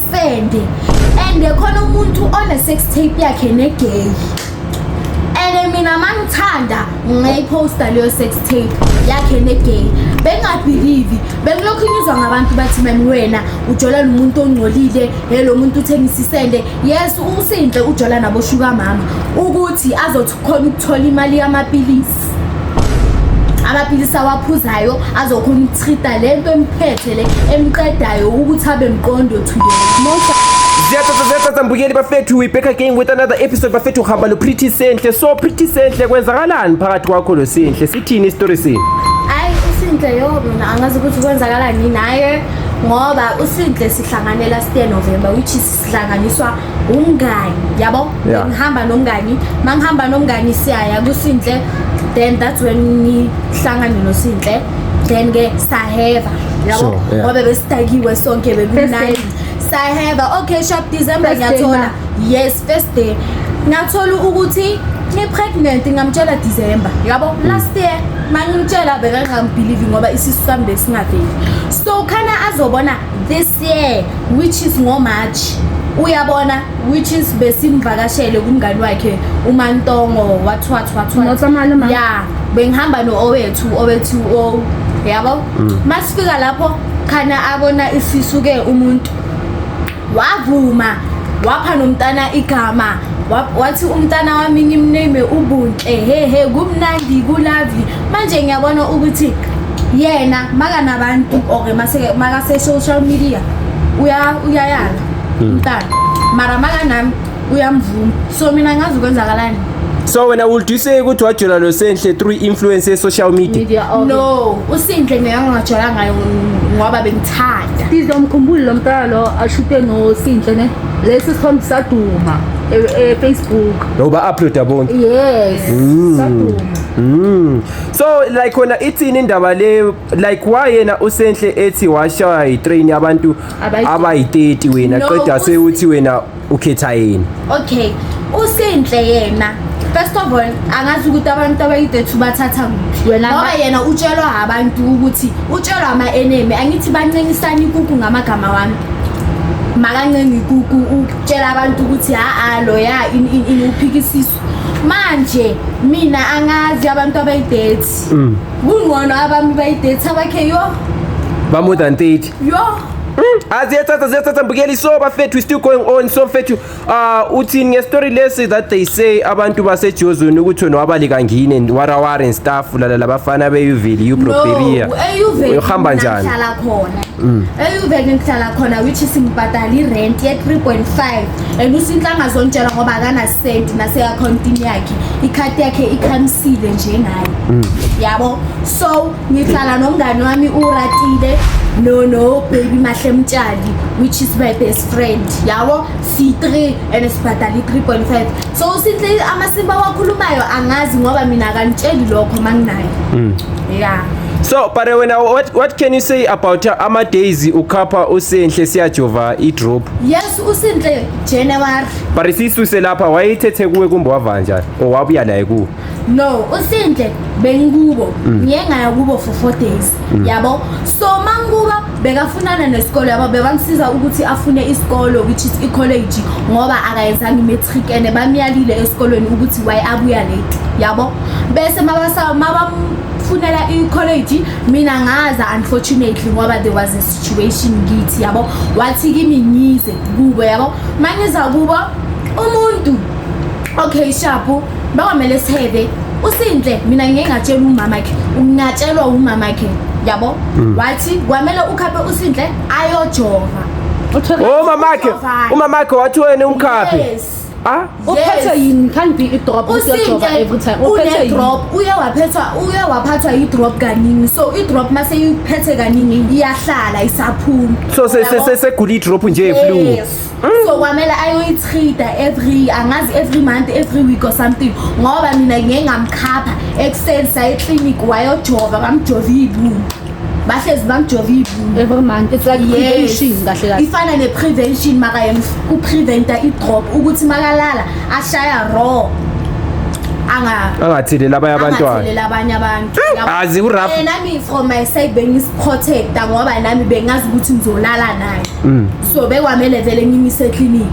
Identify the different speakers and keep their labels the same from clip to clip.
Speaker 1: Isende, and khona umuntu one sex tape yakhe negay, and mina mangithanda ngayiphosta leyo sex tape yakhe negay. Bengingabelieve, bengilokhu ngizwa ngabantu bathi, "Mani wena ujola nomuntu ongcolile, he, lo muntu uthengisa isende." Yes, uSinhle ujola naboshuka mama ukuthi azothi khona ukuthola imali yamapilisi, amapilisi awaphuzayo, azokhona ukutreat le nto emphethe, le emqedayo ukuthi abe mqondo today.
Speaker 2: Ziyathatha, ziyathatha, mbukeli bafethu. We back again with another episode, bafethu. Uhamba lo Pretty Senhle. So Pretty Senhle, kwenzakalani phakathi kwakho lo Senhle? Sithini isitori sini?
Speaker 1: Hayi, uSinhle, yo, mina angazi ukuthi kwenzakalani naye, ngoba uSinhle sihlangane last year November, which is sihlanganiswa umngani, yabo. Ngihamba nomngani, mangihamba nomngani siyaya kuSinhle, then that's when ngihlangane noSinhle, then ke saheva, yabo. Ngoba besidakiwe sonke, bekumnandi, saheva. Okay, sharp, December.
Speaker 3: First day
Speaker 1: Ngiyathola
Speaker 3: na?
Speaker 1: Yes, first day ngathola ukuthi ngi-pregnant. Ngamtshela December, yabo, last year. Mangimtshela bekangangibelieve ngoba isisu sami besingaveli, so khana azobona this year, which is ngoMarch, uyabona, which is besimvakashele kumngani wakhe uMantongo, what what what what.
Speaker 3: Notsamaya le mang?
Speaker 1: Ya, bengihamba no-Owethu, Owethu o, yabo. Masifika lapho khana abona isisu ke umuntu, wavuma, wapha nomntana igama. Wathi umntana wami ngimname uBunhle. He he, kumnandi, kulovely. Manje ngiyabona ukuthi yena makanabantu or makase social media uyayala umntana, mara makanami uyamvuma, so mina ngazi ukwenzakalani.
Speaker 2: So wena, would you say ukuthi wajola lo Senhle through influence ye social media?
Speaker 3: Media, okay.
Speaker 1: No, uSinhle mina ngingajola ngayo ngoba bengithanda.
Speaker 3: Sizomkhumbula lo mntwana lo ashute noSinhle ne, lesi sithombe saduma e-Facebook.
Speaker 2: Noba uploada bonke.
Speaker 3: Yes, saduma.
Speaker 2: So like wena ithini indaba le? Like, why yena uSenhle ethi washaya itrain yabantu abayi-30, wena
Speaker 1: No,
Speaker 2: qeda sewuthi wena ukhetha yena?
Speaker 1: Okay, uSinhle yena, first of all, angazi ukuthi abantu abayi-30 bathatha kuphi,
Speaker 3: Wena
Speaker 1: ngoba yena utshelwa abantu ukuthi utshelwa ama-enemy. Angithi bancengisana ikuku ngamagama wami, makancenga ikuku, utshela abantu ukuthi ha-a, loya ini uphikisiso. Manje mina angazi abantu abayi-30. Kungcono abami bayi-30, abakhe, yo.
Speaker 2: Ba more than 30.
Speaker 1: Yo.
Speaker 2: Aziyathatha, ziyathatha, mbukeli. So bafethu, we still going on. So mfethu, uthini ngestory lesi that they say abantu baseJozini ukuthi wena wabaleka ngine warawara and stuff, lala labafana beYeoville, uProperia?
Speaker 1: EYeoville.
Speaker 2: Uhamba njani?
Speaker 1: Ngihlala khona eYeoville, ngihlala khona, which is ngibhadala irent ye-3.5, and uSinhle angazontshela ngoba akanasenti nase-accountini yakhe, ikhadi yakhe ikhansile njengayo, yabo. So ngihlala nomngani wami uRatile, no baby Mahle Mtshali, which is my best friend, yabo. Si-3 and sibhadala i-3.5. So uSinhle amasimba wakhulumayo angazi, ngoba mina akantsheli lokho manginayo, ya.
Speaker 2: So but wena, what can you say about ama days ukhapha uSenhle siyajova i-drop?
Speaker 1: Yes, uSinhle January.
Speaker 2: But sisuse lapha, wayithethe kuwe kumbe wava njani or wabuya naye kuwe?
Speaker 1: No, uSinhle bengikubo, ngiye ngaya kubo for 4 days, yabo. So manguba bekafunana nesikolo, yabo, bebamsiza ukuthi afune isikolo, which is i-college, ngoba akayenzanga i-matric and bamyalile esikolweni ukuthi why abuya late, yabo. Bese mabamfunela i-college, mina ngaza unfortunately ngoba there was a situation ngithi, yabo, wathi kimi ngize kubo, yabo. Mangiza kubo umuntu, okay, sharp, bakwamele siheve uSinhle. Mina ngike ngatshela umamakhe, ngingatshelwa umamakhe, yabo, wathi kwamele ukhaphe uSinhle ayojova.
Speaker 2: Oh, mamakhe?
Speaker 1: Ujovane.
Speaker 2: Umamakhe wathi wena umkhaphe?
Speaker 1: Yes.
Speaker 2: Ah.
Speaker 3: Uphethwe yini? Can't be i-drop usiyojova
Speaker 1: uSinhle
Speaker 3: every time. Uphethwe yini?
Speaker 1: une-drop, uye waphathwa i-drop kaningi, so i-drop mase iphethe kaningi iyahlala isaphuma.
Speaker 2: So
Speaker 1: Yabo?
Speaker 2: segula i-drop nje, flu?
Speaker 1: Yes. So kwamele ayoyi-treat-a every, angazi, every month, every week or something, ngoba mina ngike ngamkhapha ekuseni saye eklinikhi, wayojova, bamjova iy'bunu, bahlezi bamjova iy'bunu.
Speaker 3: Every month, it's like prevention kahle kahle.
Speaker 1: Ifana ne-prevention, maka yena upreventa i-drop ukuthi makalala ashaya raw.
Speaker 2: Angatheleli abanye abantwana.
Speaker 1: Angatheleli abanye abantu. Yabo?
Speaker 2: Azi u-rough.
Speaker 1: Nami from my side bengisi-protecta ngoba nami bengazi ukuthi ngizolala naye. So bekwamele vele ngimise clinic.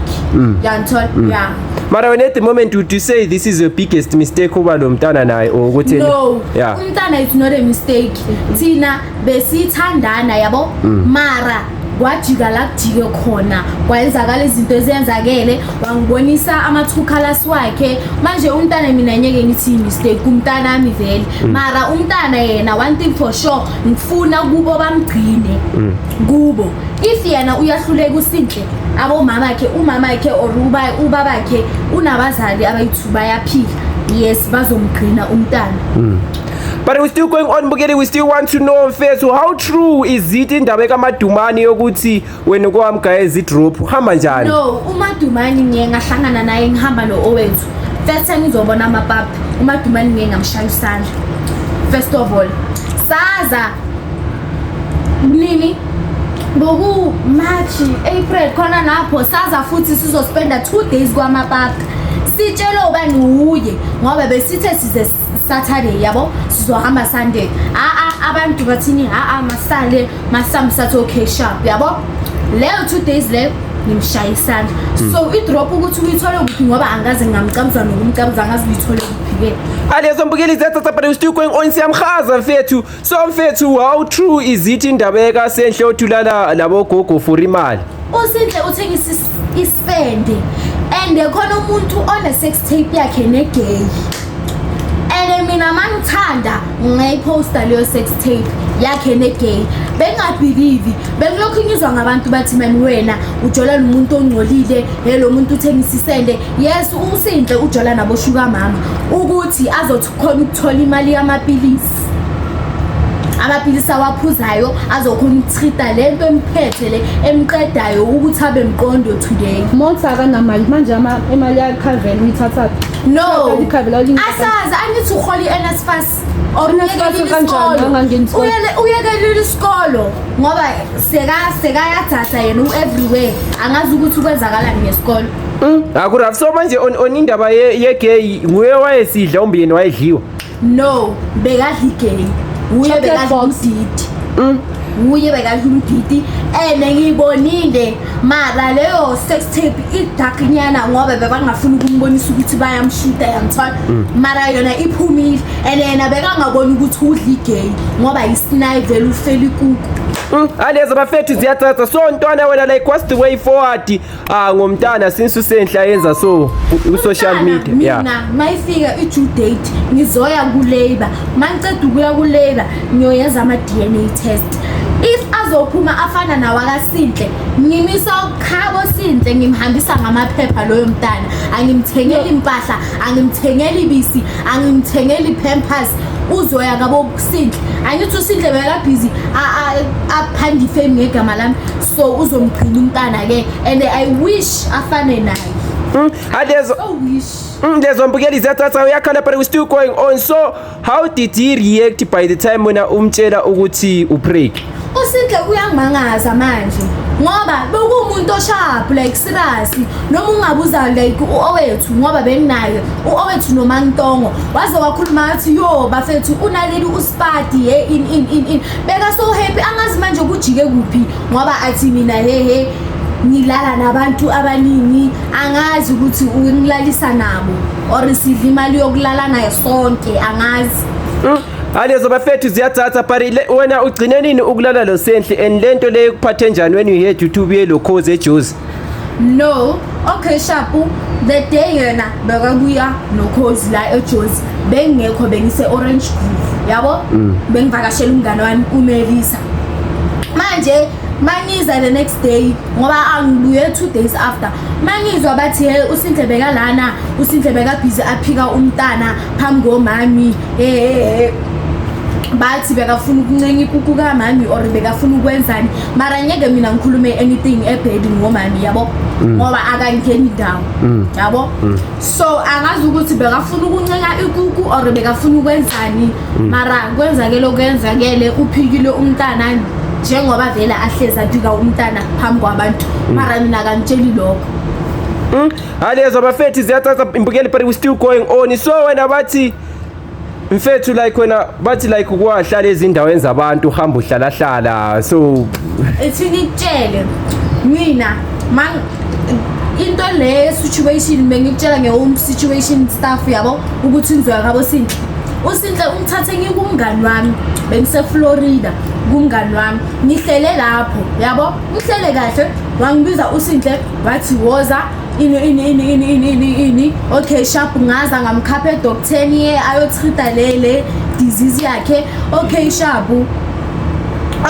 Speaker 1: Yangithola? Yeah.
Speaker 2: Mara wena at the moment, would you say this is your biggest mistake uba lo mntana naye or ukuthi?
Speaker 1: No. Umntana is not a mistake. Thina besithandana, yabo, mara kwajika la kujike khona, kwayenzakala izinto ezenzakele, wangibonisa ama-true colours wakhe. Manje umntana mina ngeke ngithi mistake kumntanami vele, mara umntana yena, one thing for sure, ngifuna kubo bamgcine kubo. If yena uyahluleka uSinhle, abomamakhe, umamakhe or ubabakhe unabazali abayi-two, bayaphila, yes, bazomgcina umntana.
Speaker 2: But we're still going on, Mbukeli. We still want to know, mfethu, how true is it indaba kaMadumani yokuthi wena kwamgayeza i-drop? Uhamba njani?
Speaker 1: No, uMadumani ngiye ngahlangana naye ngihamba no-Owethu. First time ngizobona amapapi, uMadumani ngiye ngamshaya isandla. First of all, saza nini, boku March, April khona lapho, saza futhi sizospenda 2 days kwamapapi. Sitshele ubani uye ngoba besithe size Saturday, yabo, sizohamba Sunday. A abantu bathini, a masale masambe, sathi okay, sharp, yabo. Leyo 2 days leyo ngimshaya isandla. So i-drop ukuthi uyithole kuphi, ngoba angaze ngamcamza nokumcamza, angazi uyithole kuphi-ke.
Speaker 2: Alezo mbukeli zethu, but we're still going on, siyamchaza mfethu. So mfethu, how true is it indaba ekaSenhle othulala labo gogo for imali?
Speaker 1: USinhle uthengisa isende and khona umuntu one-sex tape yakhe ne-gay, and mina mangithanda ngayiphosta leyo sex tape yakhe ne-gay. Bengingabhilivi, bengilokhu ngizwa ngabantu bathi, mani wena ujola nomuntu ongcolile, he, lo muntu uthengisa isende. Yes, uSinhle ujola naboshuka mama ukuthi azothi khona ukuthola imali yamapilisi, amaphilisi awaphuzayo, azokhona uku-treat-a le nto emphethe, le emqedayo ukuthi abe mqondo today.
Speaker 3: Monsa akanamali manje, imali yakhavela uyithathaphi?
Speaker 1: No.
Speaker 3: Ikhavela.
Speaker 1: Asazi, angithi uhola i-NSFAS or
Speaker 3: NSFAS
Speaker 1: uyekelile
Speaker 3: kanjani?
Speaker 1: isikolo.
Speaker 3: Angangeni isikolo.
Speaker 1: Uyekelile isikolo ngoba sekayadzadza yena, u-everywhere, angazi ukuthi kwenzakalani ngesikolo.
Speaker 2: Aku-rough. So manje on indaba ye-gay, nguye wayesidla umbiyeni wayedliwa?
Speaker 1: No, bekadla i-gay, uye.
Speaker 3: Chocolate
Speaker 1: Bekadla
Speaker 3: box.
Speaker 1: umdidi, uye bekadla umdidi and ngiyibonile, mara leyo sex tape i-dark nyana ngoba bebangafuni ukumbonisa ukuthi bayamshuta, yangithola, mara yona iphumile and yena bekangaboni ukuthi udla i-gay ngoba isinayi vele, ufela ikuku.
Speaker 2: Alezo bafethu ziyathatha. So ntwana wena, like, what's the way forward ngomntana since uSenhle ayenza so ku social
Speaker 1: Umntana,
Speaker 2: media? Yeah.
Speaker 1: Mina mayifika i-due date ngizoya ku-labour. Mangiceda ukuya ku-labour ngiyoyenza ama-DNA test. If azophuma afana nawakaSinhle, ngimisa ukhabo Sinhle, ngimhambisa ngamaphepha loyo mntana. Angimthengeli impahla, angimthengeli ibisi, angimthengeli pampers, uzoya kabo Sinhle. Angithi uSinhle bekabhizi aphanda i-fame ngegama lami, so uzomgcina umntana-ke and I wish afane naye.
Speaker 2: Alezo
Speaker 1: So wish.
Speaker 2: Lezo mbukeli ziyathatha, uyakhala, but we still going on. So how did he react by the time wena umtshela ukuthi u-preg?
Speaker 1: USinhle uyangimangaza manje ngoba bekuwumuntu o-sharp, like serious, noma ungabuza like u-Owethu ngoba benginaye u-Owethu noMantongo, waze wakhuluma wathi, yo bafethu, unaleli uspadi he in in in in, beka so happy. Angazi manje kujike kuphi ngoba athi mina he he ngilala nabantu abaningi, angazi ukuthi ungilalisa nabo or sidla imali yokulala naye sonke, angazi.
Speaker 2: Alezo bafethu ziyathatha, but wena ugcine nini ukulala lo Senhle and lento leyo kuphathe njani when you heard ukuthi ubuye lo cause eJozi?
Speaker 1: No, okay, sharp. The day yena bekabuya noKhozi la eJozi bengekho, bengise Orange Grove, yabo, bengivakashela umngane wami uMelisa. Manje mangiza the next day ngoba angibuye 2 days after, mangizwa bathi, hey, uSinhle bekalana, uSinhle bekabhizi aphika umntana phambi komami, hey, bathi bekafuna ukuncenga ikuku kamami or bekafuna ukwenzani, mara ngeke mina ngikhulume anything e-bad ngomami, yabo, ngoba akangeni ndawo, yabo. So angazi ukuthi bekafuna ukuncenga ikuku or bekafuna ukwenzani, mara kwenzakele okwenzakele, uphikile umntana njengoba vele ahlezi aphika umntana phambi kwabantu, mara mina akangitsheli lokho.
Speaker 2: Halezo bafethu, ziyathatha imbukeli, but we still going on. So wena bathi mfethu, like wena bathi like kwahlala ezindaweni zabantu, uhamba uhlala hlala, so
Speaker 1: Ethi ngikutshele mina, mang into le situation bengikutshela nge-home situation stuff, yabo, ukuthi ngizoya ngabo Sinhle. USinhle ungithathe ngikumngani wami, bengise-Florida kumngani wami, ngihlele lapho, yabo, ngihlele kahle. Wangibiza uSinhle, wathi woza, ini ini ini ini ini ini ini. Okay, sharp. Ngaza ngamkhapha edocteni ye ayotreata le disease yakhe. Okay, sharp.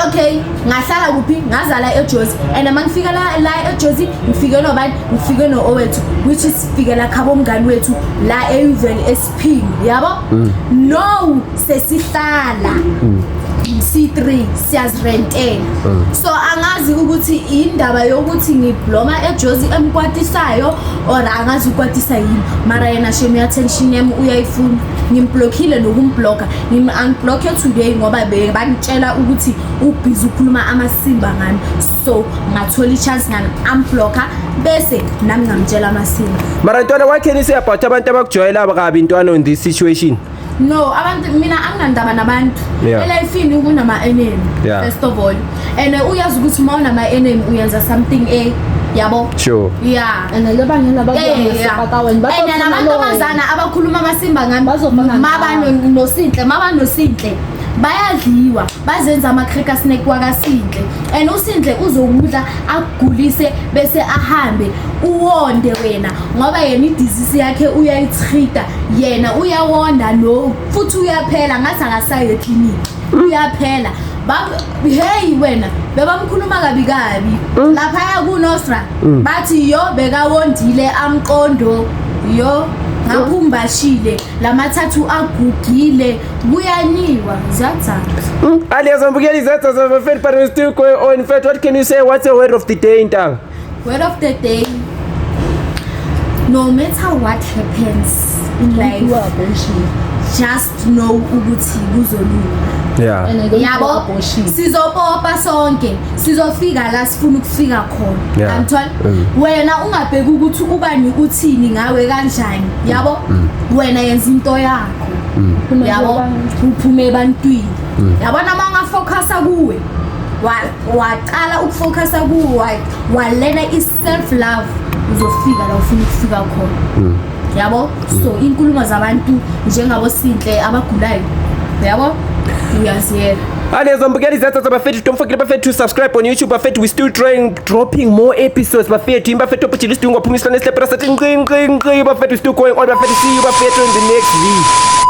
Speaker 1: Okay, ngahlala kuphi? Ngazala eJozi, and uma ngifika la eJozi, ngifike nobani? Ngifike no-Owethu, which is fikela khabo umngani wethu la e-Uvel esiphini, yabo. No, sesihlala C3, siyazirentela. So angazi ukuthi indaba yokuthi ngibloma eJozi emkwatisayo or angazi ukwatisa yini, mara yena shem attention yami uyayifuna. Ngimblockile nokumbloka, ngim-unblocke today ngoba bangitshela ukuthi ubhizi ukhuluma amasimba ngami, so ngathola i-chance ngam-unblocka, bese nami ngamtshela amasimba.
Speaker 2: Mara ntwana, what can you say about abantu abakujwayela kabi, ntwana, on this situation?
Speaker 1: No, abantu mina anginandaba nabantu. Elifini kunama-enemy. First of all, and uyazi ukuthi uma unama-enemy uyenza something yabo. Yeah.
Speaker 3: And le bangena
Speaker 1: And namantombazana abakhuluma amasimba ngami,
Speaker 3: Bazofana
Speaker 1: maba
Speaker 3: nawe.
Speaker 1: noSinhle, maba noSinhle bayadliwa, bazenza ama-cracker snack wakaSinhle, and uSinhle uzokudla akugulise bese ahambe, uwonde wena, ngoba yena i-disease yakhe uyayitreata yena, uyawonda lo futhi uyaphela, ngathi akasayo ekliniki, uyaphela. Hey wena, bebamkhuluma kabi kabi laphaya kunosra, bathi yo bekawondile amqondo, yo ngaphumbashile lamathathu agugile, kuyanyiwa, ziyathanda.
Speaker 2: Alias mbukeli, ziyathatha bafethu, but we still going on. In fact, what can you say? What's the word of the day, ntanga?
Speaker 1: Word of the day: no matter what happens in life, just know ukuthi kuzolunga. Yabo, sizopopa sonke, sizofika la sifuna ukufika khona. Angithola wena ungabheki ukuthi ubani uthini ngawe kanjani, yabo. Wena yenza into yakho, yabo, uphume ebantwini, yabona. Uma ungafocusa kuwe, waqala ukufocusa kuwe, walena i-self love, uzofika la ufuna ukufika khona, yabo. So inkulumo zabantu njengabo Sinhle abagulayo, yabo, uyaziyela.
Speaker 2: Alias mbukeli, ziyathatha bafethu. Don't forget bafethu to subscribe on YouTube bafethu. We still trying dropping more episodes bafethu. Imbafethu opportunity sidinga waphuma isilwane esihlepera sathi nqi nqi nqi bafethu. We still going on bafethu. See you bafethu in the next video.